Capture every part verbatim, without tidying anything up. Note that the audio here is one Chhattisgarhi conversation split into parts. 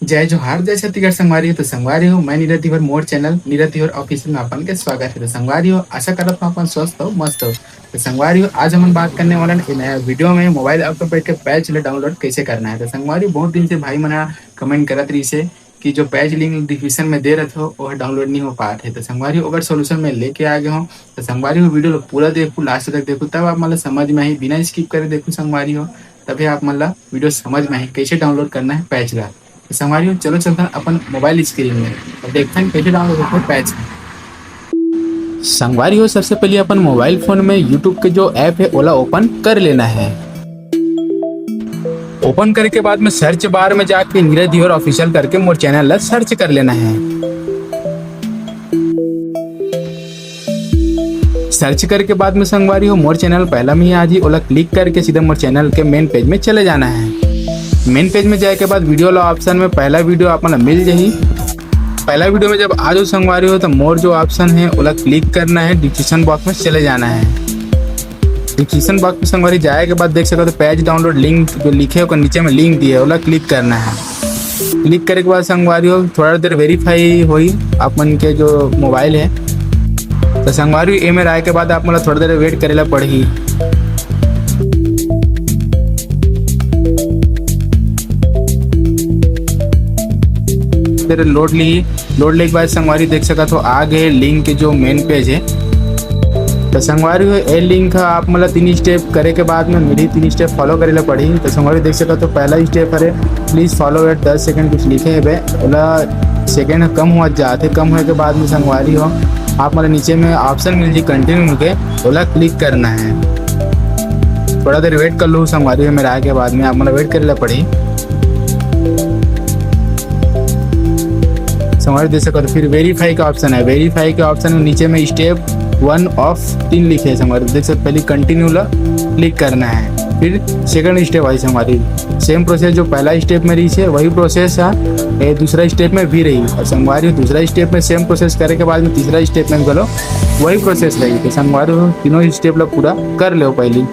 जय जोहार, जय छत्तीसगढ़ संगवारी हो। तो संगवारी हो, मैं नीरज धीवर, मोर चैनल नीरज धीवर ऑफिशियल में अपन के स्वागत है। तो संगवारी हो, आशा करत हूँ अपन स्वस्थ हो, मस्त हो। तो संगवारी हो, आज हमन बात करने वाला ये नया वीडियो में मोबाइल ऐप पर बैठ के पैच ले डाउनलोड कैसे करना है। तो संगवारी हो, बहुत दिन से भाई मन कमेंट करत रहिस हे कि जो पैच लिंक डिस्क्रिप्शन में दे रहे हो, वो डाउनलोड नहीं हो पात है। तो संगवारी हो, ओकर सोल्यूशन में लेके आ गया हूँ। तो संगवारी हो, वीडियो लो पूरा देखो, लास्ट तक देखो, तब आप मन ला समझ में आही। बिना स्किप करे देखो संगवारी हो, तभी आप मन ला वीडियो समझ में आही, कैसे डाउनलोड करना है पैच ला। तो संगवारी हो, चलो चलथन अपन मोबाइल स्क्रीन में और देखथन कैसे डाउनलोड होथे पैच। संगवारी हो, सबसे पहले अपन मोबाइल फोन में YouTube के जो ऐप है, ओला ओपन कर लेना है। ओपन करे के बाद में सर्च बार में जाके नीरज धीवर ऑफिशियल करके मोर चैनल ला सर्च कर लेना है। सर्च करे के बाद में संगवारी हो, मोर चैनल पहला में ही आ जी, ओला क्लिक करके सीधा मोर चैनल के मेन पेज में चले जाना है। मेन पेज में जाए के बाद वीडियो ला ऑप्शन में पहला वीडियो आप मन ला मिल जाही। पहला वीडियो में जब आ जाओ संगवारी हो, तो मोर जो ऑप्शन है, ओला क्लिक करना है, डिस्क्रिप्शन बॉक्स में चले जाना है। डिस्क्रिप्शन बॉक्स में संगवारी जाए के बाद देख सकत हो, पैच डाउनलोड लिंक जो लिखे हे, ओकर नीचे में लिंक दिए हे, ओला क्लिक करना है। क्लिक करे के बाद संगवारी हो, थोड़ा देर वेरीफाई होई आप मन के जो मोबाइल है। तो संगवारी हो, ए मेर आए के बाद आप मन ला थोड़ा देर वेट करे ला पड़ही। देर लोड ली, लोड लेके बाद संगवारी देख सकत हो, आ गए लिंक के जो मेन पेज है। तो संगवारी हो, ए लिंक ह आप मन ला तीन स्टेप करे के बाद में मिली, तीन स्टेप फॉलो करे ला पड़ही। तो संगवारी देख सकत हो, पहला स्टेप हरे, "Please follow at दस सेकंड" कुछ लिखे हेबे, ओला सेकंड कम हुआ जाथे, कम होए के बाद में संगवारी हो, आप मन ला नीचे में ऑप्शन मिल जी कंटिन्यू के, ओला क्लिक करना है। थोड़ा देर वेट कर लो संगवारी हो, मेरा आए के बाद में आप मन ला वेट करे ला पड़ही। संगवारी देख सकत हो, फिर वेरीफाई का ऑप्शन है। वेरीफाई के ऑप्शन में नीचे में स्टेप वन ऑफ तीन लिखे है संगवारी, देख सकत हो, पहले कंटिन्यू ला क्लिक करना है, फिर सेकंड स्टेप आई संगवारी। सेम प्रोसेस जो पहला स्टेप में रही है, वही प्रोसेस है, ये दूसरा स्टेप में भी रही। और संगवारी दूसरा स्टेप में सेम प्रोसेस करे के बाद में तीसरा स्टेप में भी बोलो वही प्रोसेस रही। तो संगवारी तीनों स्टेप ला पूरा कर लो पहली।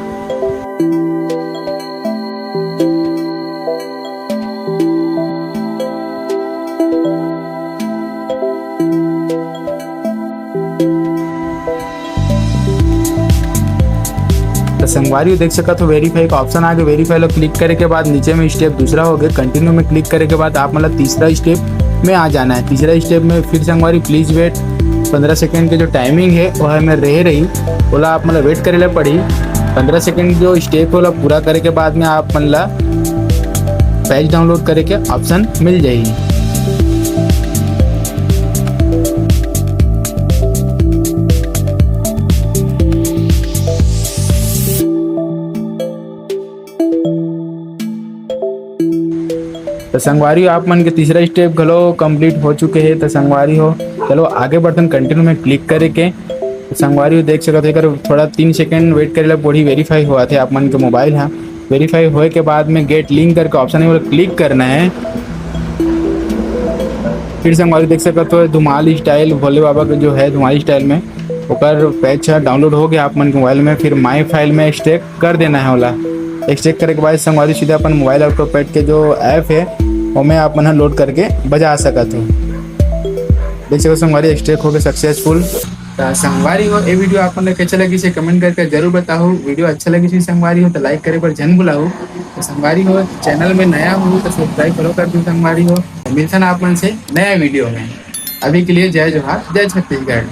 तो संगवारी हो देख सकत हो, वेरीफाई का ऑप्शन आ गया। वेरीफाई ला क्लिक करे के बाद नीचे में स्टेप दूसरा हो गया। कंटिन्यू में क्लिक करे के बाद आप मतलब तीसरा स्टेप में आ जाना है। तीसरा स्टेप में फिर संगवारी प्लीज वेट, पंद्रह सेकंड के जो टाइमिंग है वो हमें रह रही, ओला आप मतलब वेट करे ला पड़ी। पंद्रह सेकंड जो स्टेप होला पूरा करे के बाद में आप मन ला पैच डाउनलोड करे के ऑप्शन मिल जाही। तो संगवारी हो, आप मन के तीसरा स्टेप घलो कंप्लीट हो चुके हे। तो संगवारी हो, चलो आगे बढ़थन कंटिन्यू में क्लिक करे के। तो संगवारी हो, देख सकत हो, एकर थोड़ा तीन सेकंड वेट करे ला पड़ही, वेरीफाई होवत हे आप मन के मोबाइल हा। वेरीफाई होए के बाद में गेट लिंक करके ऑप्शन है, वो क्लिक करना है। फिर संगवारी देख सकत हो, धुमाल स्टाइल भोले बाबा के जो है धुमाल स्टाइल में ओकर पैच ह डाउनलोड हो गया आप मन के मोबाइल में। फिर माई फाइल में स्टेप कर देना है ओला। स्टेप करे के बाद संगवारी सीधा अपन मोबाइल लैपटॉप पैड के जो ऐप है, ओमे आप मन ह लोड करके बजा सकत हो। देख सकत हो संगवारी, स्टेप हो गया सक्सेसफुल। त संगवारी हो, ए वीडियो आप मन ला कैसे लगिस हे, कमेंट करके जरूर बताओ। वीडियो अच्छा लगिस हे संगवारी हो, तो लाइक करे बर झन भुलाओ। तो संगवारी हो, चैनल में नया हो तो सब्सक्राइब करो कर दो संगवारी हो। मिलथन आप मन से नया वीडियो में। अभी के लिए जय जोहार, जय छत्तीसगढ़।